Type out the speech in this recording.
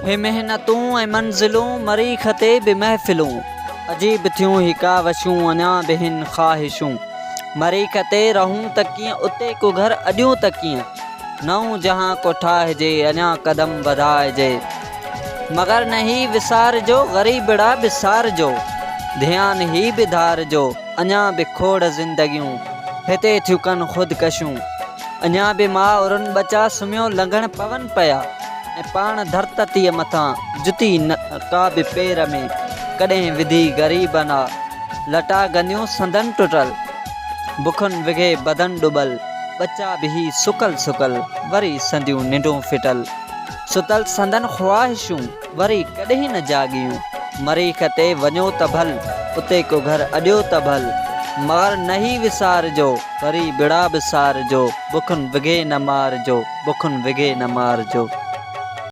هي محنتون ۽ منزلون مريخ تي به محفلون عجيب ٿيون هي ڪاوشون اڃا به هن خواهشون مريخ تي رهون ته ڪيئن اتي ڪو گهر اڏيون ته ڪيئن نئون جهان ڪو ٺاهجي اڃا قدم وڌائجي مگر نه هي وسارجو غريبڙا به سارجو ڌيان هي به ڌارجو اڃا به کوڙ زندگيون هتي ٿيون ڪن خودڪشيون اڃا به ماء رن ٻچا سمهيو لنگهڻ پون پيا ۽ پاڻ ڌرتتيء مٿان جتي نه ڪا به پير ۾ ڪڏهن وڌي غريبن آ لٽا گنديون سندن ٽٽل بکن وگهي بدن ڏٻل ٻچا به هي سڪل سڪل وري سنديون ننڊون ڦٽل ستل سندن خواهشون وري ڪڏهن نه جاڳيون. مريخ تي وڃو ته ڀل، اتي ڪو گهر اڏيو ته ڀل، مگر نه هي وسارجو، وري بڙا به سارجو، بکن وگهي نه مارجو، بکن وگهي نه مارجو.